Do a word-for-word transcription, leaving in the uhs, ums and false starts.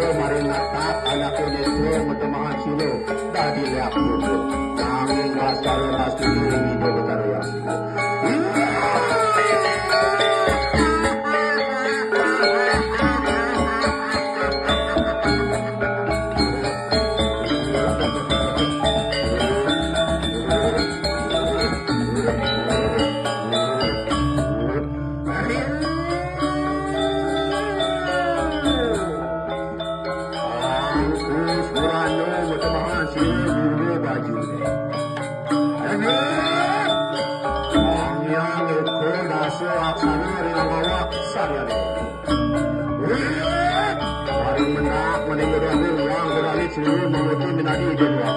Maring natap anaké nétra matemahan sira dadi léak luhur. Nanging Batara Bastuna Ida Betara Hyang Siwa. Angkus Purana matemahan sira guru baju. Angin ukur dasa laksana ring awak sarya dewa. Paring mendak maning gedoging yang beralit seliru mamuti minadi ida dua.